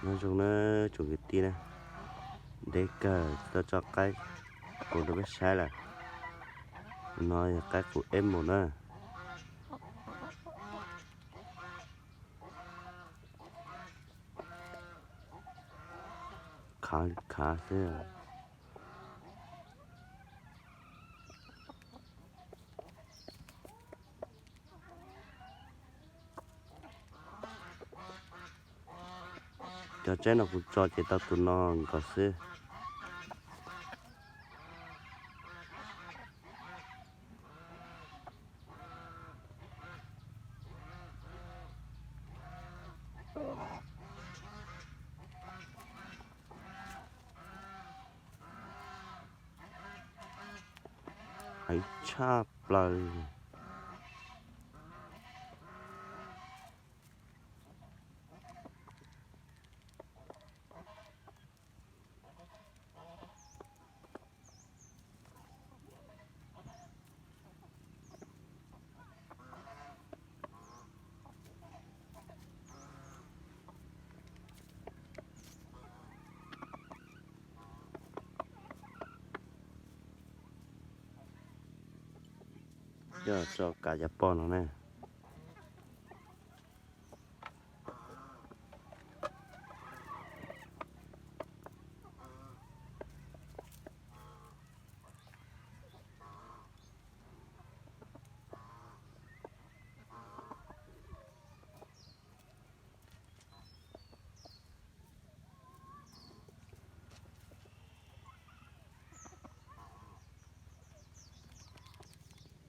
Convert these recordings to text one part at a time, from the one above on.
Nyob zoo na tsoom kwv tij na, deb kawg tsis tau tso qaib qus rau peb saib lawm. No yog qaib qus eb mus na. Khav li khav xwb. Cov tsaib no kuv tso ces tau tus no nkaus xwb. Heev tshaj plaws. Coj tso kav cov poj no ne.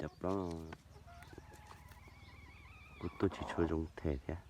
Cov plaub kuj tuaj tsis tshua zoo them thiab.